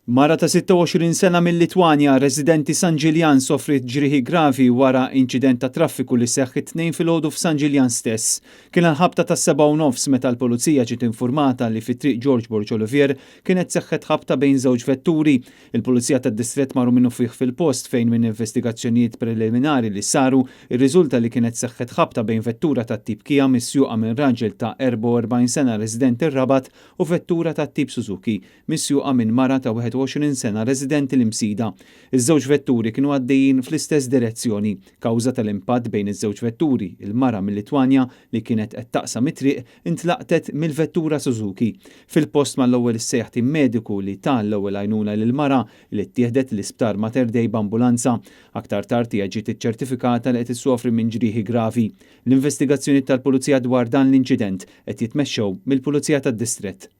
Mara ta' 26 sena mill-Litwanja, residenti San Ġiljan, sofriet ġrieħi gravi wara inċident ta' traffiku li seħħ it-Tnejn filgħodu f'San Ġiljan stess. Kien għall-ħabta tas-7:30 meta l-Pulizija ġiet infurmata li fi Triq George Borg Olivier kienet seħħet ħabta bejn żewġ vetturi. Il-Pulizija tad-Distrett marru minnufih fil-post fejn minn investigazzjonijiet preliminari li saru rriżulta li kienet seħħet ħabta bejn vettura tat-tip Kia misjuqa minn raġel ta' 44 sena residenti r-Rabat u vettura tat-tip Suzuki misjuqa minn mara ta' 21 sena residenti l-Imsida. Iż-żewġ vetturi kienu għaddejjin fl-istess direzzjoni. Kawża tal-impatt bejn iż-żewġ vetturi, il-mara mil-Litwanja li kienet qed taqsam it-triq intlaqtet mill-vettura Suzuki. Fil-post mal-ewwel issejjaħ tim mediku li ta l-ewwel għajnuna lill-mara li ttieħdet l-Isptar Mater Dei b'ambulanza. Aktar tard hija ġiet iċċertifikata li qed issofri minn ġrieħi gravi. L-investigazzjonijiet tal-Pulizija dwar dan l-inċident qed jitmexxew mill-Pulizija tad-Distrett.